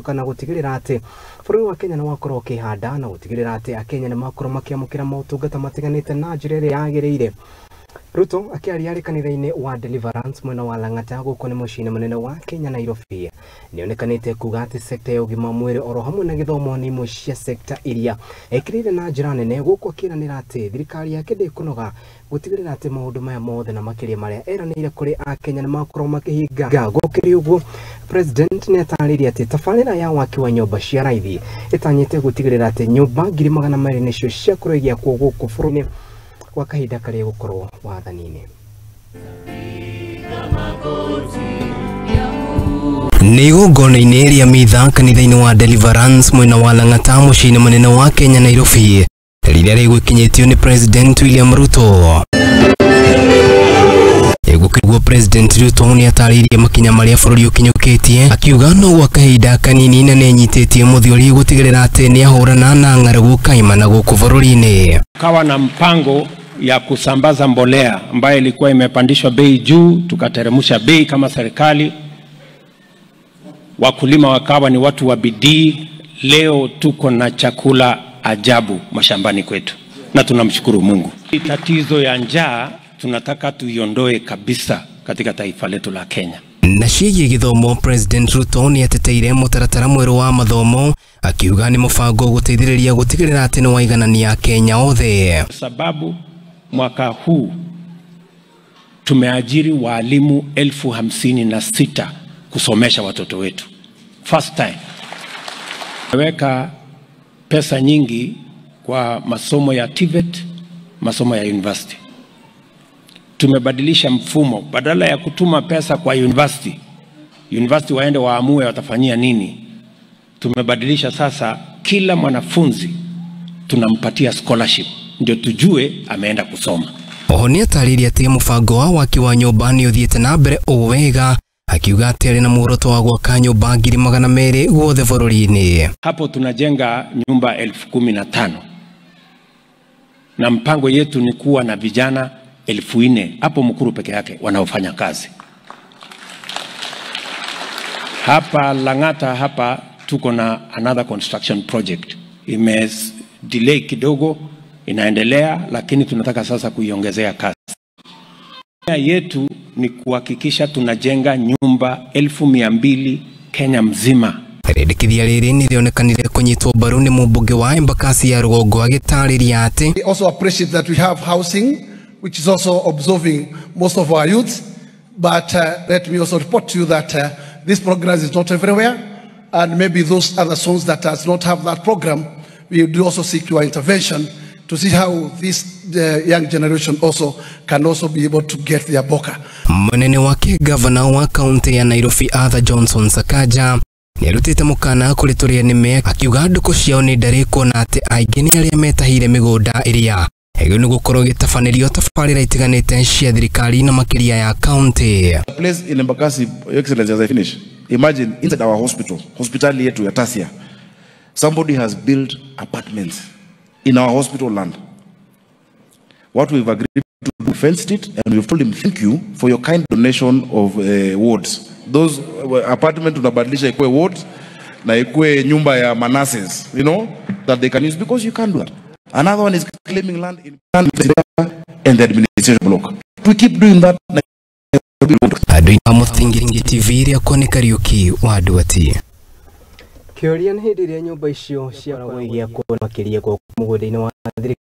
kana gũtigĩrĩra atĩ bũrũri wa Kenya nĩ wakorwo ũkĩhanda na gũtigĩrĩra atĩ akenya nĩ makorwo makĩamũkĩra motungata matiganĩte na njĩra ĩrĩa yagĩrĩire. Ruto akĩaria arĩ kanitha-inĩ wa Deliverance mwena wa Lang'ata gũkũ nĩ mũciĩ-inĩ mũnene wa Kenya Nairobi, nĩonekanĩte kuga atĩ sekta ya ũgima wa mwĩrĩ oro hamwe na gĩthomo nĩ imwe cia sekta iria ekĩrĩire na njĩra nene, gũkũ akĩranĩra atĩ thirikari yake ndĩkũnoga gũtigĩrĩra atĩ maũndũ maya mothe na makĩria marĩa eranĩire kũrĩ akenya nĩ makorwo makĩhinga. Gũkĩrĩ ũguo, President nĩ atarĩirie atĩ tabarĩra ya waki wa nyũmba cia raithi ĩtanyĩte gũtigĩrĩra atĩ nyũmba 200,000 nĩcio ciakorwo igĩakwo gũkũ bũrũri-inĩ kwa kahinda karĩa gũkorwo wathani-inĩ. Nĩ igongona-inĩ rĩa mitha kanitha-inĩ wa Deliverance mwena wa Lang'ata mũciĩ-inĩ mũnene wa Kenya Nairobi, rĩrĩa rĩgũkinyĩtio nĩ President William Ruto. Gũkĩrwo President Ruto nĩ atarĩirie makinya marĩa bũrũri ũkinyũkĩtie, akiuga no gwa kahinda kanini na nĩenyitĩtie mũthiori gũtigĩrĩra atĩ nĩahũrana na ng'aragu kaimana gũkũ bũrũri-inĩ. Kawa na mpango ya kusambaza mbolea ambayo ilikuwa imepandishwa bei juu, tukateremsha bei kama serikali. Wakulima wakawa ni watu wa bidii. Leo tuko na chakula ajabu mashambani kwetu na tunamshukuru Mungu. Tatizo ya njaa tunataka tuiondoe kabisa katika taifa letu la Kenya. Na ciĩgiĩ gĩthomo, President Ruto nĩ ateteire mũtaratara mwerũ wa mathomo, akiuga nĩ mũbango gũteithĩrĩria gũtigĩrĩra atĩ nĩ waiganania Kenya othe. Sababu mwaka huu tumeajiri walimu 56,000 kusomesha watoto wetu. First time. Tumeweka pesa nyingi kwa masomo ya TVET, masomo ya university. Tumebadilisha mfumo, badala ya kutuma pesa kwa university, university waende waamue watafanyia nini. Tumebadilisha sasa, kila mwanafunzi tunampatia scholarship ndio tujue ameenda kusoma. Oho nĩatarĩirie atĩ mũbango wa waki wa nyũmba nĩ ũthiĩte na mbere o wega, akiuga atĩ arĩ na muoroto wa gwaka nyũmba 200,000 guothe bũrũri-inĩ. Hapo tunajenga nyumba 15,000 na mpango yetu ni kuwa na vijana 4,000 hapo Mukuru peke yake wanaofanya kazi. Hapa Lang'ata hapa tuko na another construction project. Ime delay kidogo, inaendelea, lakini tunataka sasa kuiongezea kasi. Nia yetu ni kuhakikisha tunajenga nyumba 200,000 Kenya mzima. Rĩndĩkithia rĩrĩ nĩrĩonekanire kũnyitwo mbaru nĩ mũmbunge wa Embakasi ya rũgongo agĩtarĩria atĩ We also appreciate that we have housing, which is also absorbing most of our youth. But let me also report to you that this program is not everywhere, and maybe those other zones that does not have that program, we do also seek your intervention to see how this young generation also can also be able to get their boka. Munene wake gavana wa kaunti ya Nairobi Arthur Johnson Sakaja nĩarutĩte mũkana kũrĩ tũrĩa nĩme, akiuga ndũkũ ciao nĩ ndarĩ kuona atĩ aingĩ nĩ arĩa metahire mĩgũnda ĩrĩa ĩgĩrĩirwo nĩ gũkorwo ĩgĩtabanĩrio tabarĩra itiganĩte cia thirikari na makĩria ya kaunti. Place in Embakasi, Your Excellency, as I finish, imagine inside our hospital, hospitali yetu ya Tasia, somebody has built apartments in our hospital land. What we've agreed to do, fenced it, and we've told him thank you for your kind donation of wards. Those apartment tunabadilisha ikuwe wards na ikuwe nyumba ya manases, you know, that they can use, because you can't do that. Another one is claiming land in and the administration block. We keep doing that. Andũ a Mũthingi TV rĩa kuoneka Kariũki wa Nduati. Kĩũria nĩ hĩndĩ ĩrĩa nyũmba icio ciakoragwo igĩakwo makĩria gũkũ mũgũnda-inĩ wa thirikari.